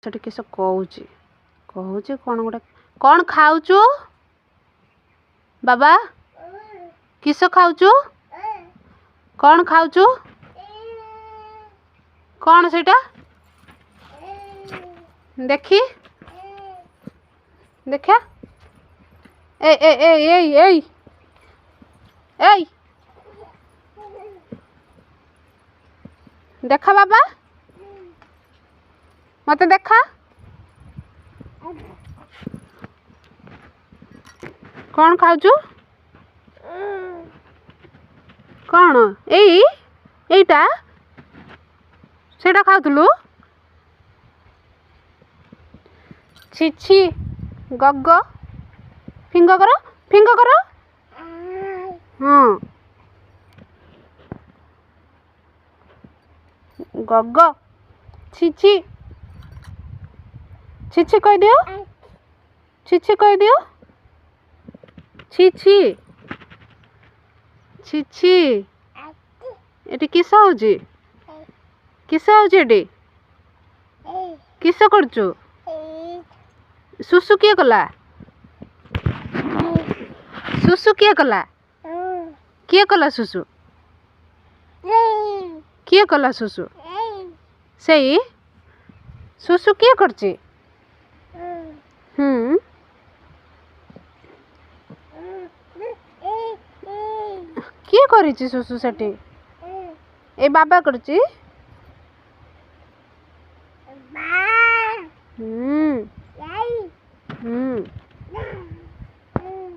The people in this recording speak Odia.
ସେଠି କିସ କହୁଛି, କହୁଛି କ'ଣ ଗୋଟେ। କ'ଣ ଖାଉଛୁ ବାବା? କିସ ଖାଉଛୁ? କ'ଣ ଖାଉଛୁ? କ'ଣ ସେଇଟା ଦେଖି ଦେଖା। ଏ ଏ ଏଇ ଏଇ ଏଇ ଏଇ ଦେଖା ବାବା, ମତେ ଦେଖା। କ'ଣ ଖାଉଛୁ? କ'ଣ ଏଇ ଏଇଟା ସେଇଟା ଖାଉଥିଲୁ? ଛି ଛି, ଗଗ ଫିଙ୍ଗ କର, ଫିଙ୍ଗ କର। ହଁ, ଗଗ, ଛି ଛି ଛି ଛି କହିଦିଅ, ଛି ଛି କହିଦିଅ, ଛି ଛି ଛି ଛି। ଏଠି କିସ ହଉଛି? କିସ ହଉଛି ଏଠି? କିସ କରୁଛୁ? ସୁସୁ କିଏ କଲା? ସୁସୁ କିଏ କଲା? କିଏ କଲା ସୁସୁ? କିଏ କଲା ସୁସୁ? ସେଇ ସୁସୁ କିଏ କରିଛି? ହୁଁ, କିଏ କରିଛି ସୁସୁ ସେଠି? ଏ ବାବା କରିଛି। ହୁଁ ହୁଁ।